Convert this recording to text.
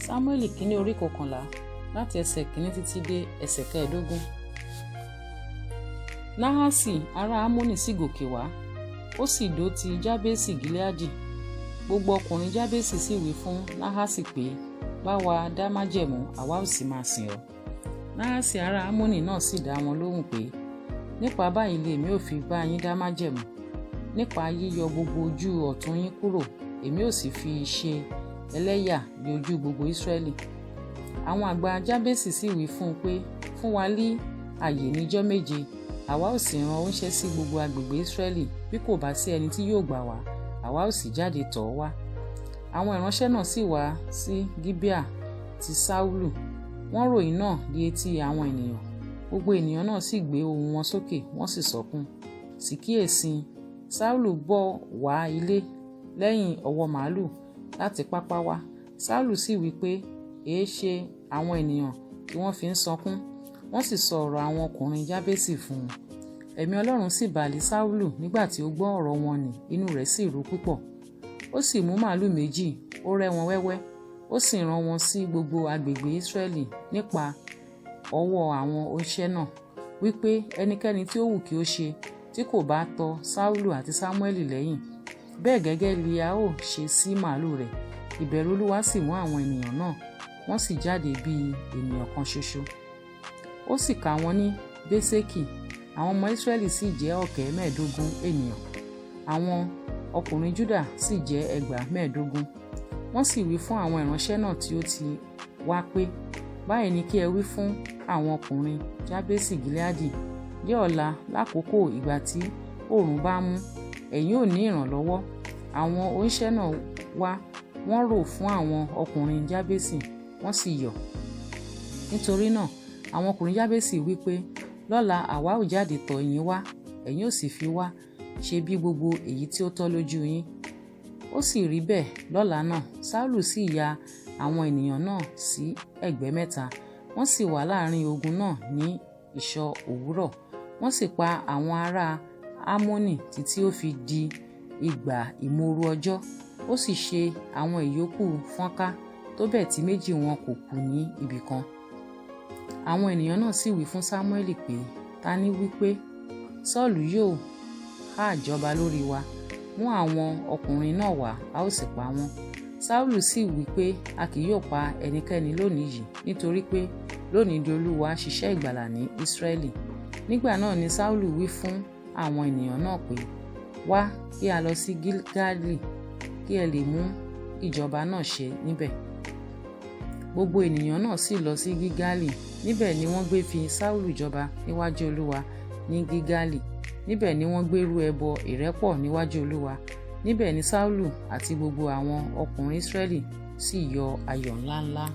Sámúẹ́lì kínní orí 11, láti ẹsẹ̀ kínní títí dé ẹsẹ̀ 15. Náhásì ará Ámónì sì gòkè wá, ó sì dó ti Jábésì Gileadi. Gbogbo ọkùnrin Jábésì sì wí fún Náhásì pé, "Bá wa dá májẹ̀mú, àwa ó sì máa sìn ọ́." Náhásì ará Ámónì náà sì dá wọn lóhùn pé, "Nípa báyìí ni èmi ò fi bá yín dá májẹ̀mú, nípa yíyọ gbogbo ojú ọ̀tún yín kúrò, èmi ò sì fi ṣe ẹlẹ́yà ní ojú gbogbo Ísírẹ́lì." Àwọn àgbà Jábésì sì wí fún un pé, "Fún wa ní ààyè níjọ́ 7, àwa ó sì rán oníṣẹ́ sí gbogbo agbègbè Ísírẹ́lì. Bí kò bá sí ẹni tí yóò gbà wá, àwa ó sì jáde tọ̀ ọ́ wá." Àwọn ìránṣẹ́ náà sì wá sí Gibeah ti Saulu. Wọ́n ròyìn náà di etí àwọn ènìyàn. Gbogbo ènìyàn náà sì gbé ohùn wọn sókè, wọ́n sì sọkún. Sì kíyèsi, Saulu bọ̀ wá ilé lẹ́yìn ọ̀wọ́ màlúù láti pápá wá. Saulu sì wí pé, "Èéṣe àwọn ènìyàn tí wọ́n fi ń sọkún?" Wọ́n sì sọ ọ̀rọ̀ àwọn ọkùnrin Jábésì fún un. Ẹ̀mí Ọlọ́run sì bà lé Saulu nígbà tí ó gbọ́ ọ̀rọ̀ wọn nì, inú rẹ̀ sì ru púpọ̀. Ó sì mú màlúù méjì, ó rẹ́ wọn wẹ́wẹ́, ó sì rán wọn sí gbogbo agbègbè Ísírẹ́lì nípa ọwọ́ àwọn oníṣẹ́ náà, wípé, "Ẹnikẹ́ni tí ó wù kí ó ṣe tí kò bá tọ Saulu àti Sámúẹ́lì lẹ́yìn, bẹ́ẹ̀ gẹ́gẹ́ li a ó ṣe sí màlúù rẹ̀." Ìbẹ̀rù Olúwa sì mú àwọn ènìyàn náà, wọ́n sì jáde bí ènìyàn kan ṣoṣo. Ó sì kà wọ́n ní Bésékì. Àwọn ọmọ Ísírẹ́lì sì jẹ́ 75,000 ènìyàn, àwọn ọkùnrin Júdà sì jẹ́ 25,000. Wọ́n sì wí fún àwọn ìránṣẹ́ náà tí ó ti wá pé, "Báyìí ni kí ẹ wí fún àwọn ọkùnrin Jábésì Gileadi: 'Ní ọ̀la lákòókò ìgbà tí oòrùn bá mú, ẹ̀yin ò ní ìrànlọ́wọ́.'" Àwọn oníṣẹ́ náà wá, wọ́n rò fún àwọn ọkùnrin Jábésì, wọ́n sì yọ̀. Nítorí náà àwọn ọkùnrin Jábésì wí pé, "Lọ́la àwa ó jáde tọ̀ yín wá, ẹ̀yin ó sì fi wá ṣe bí gbogbo èyí tí ó tọ́ lójú yín." Ó sì rí bẹ́ẹ̀ lọ́la náà. Saulu sì ya àwọn ènìyàn náà sí ẹgbẹ́ mẹ́ta, wọ́n sì wà láàrin ogun náà ní ìṣọ́ òwúrọ̀. Wọ́n sì pa àwọn ará Ámónì títí ó fi di ìgbà ìmóoru ọjọ́. Ó sì ṣe àwọn ìyókù fọ́nká, tó bẹ́ẹ̀ tí méjì wọn kò kù ní ibìkan. Àwọn ènìyàn náà sì wí fún Sámúẹ́lì pé, "Ta ní wí pé, 'Sọ́ọ̀lù yóò há jọba lórí wa'? Mú àwọn ọkùnrin náà wá, a ó sì pa wọ́n." Saulu sì wí pé, "A kì yóò pa ẹnikẹ́ni lónìí yìí, nítorí pé lónìí ni Olúwa ṣiṣẹ́ ìgbàlà ní Ísírẹ́lì." Nígbà náà ni Saulu wí fún àwọn ènìyàn náà pé, "Wá, kí a lọ sí Gilgali, kí ẹ lè mú ìjọba náà ṣẹ níbẹ̀." Gbogbo ènìyàn náà sì lọ sí Gilgali. Níbẹ̀ ni wọ́n gbé fi Saulu jọba níwájú Olúwa ní Gilgali. Níbẹ̀ ni wọ́n gbé rú ẹbọ ìrẹ́pọ̀ níwájú Olúwa. Níbẹ̀ ni Saulu àti gbogbo àwọn ọkùnrin Ísírẹ́lì sì yọ ayọ̀ ńláńlá.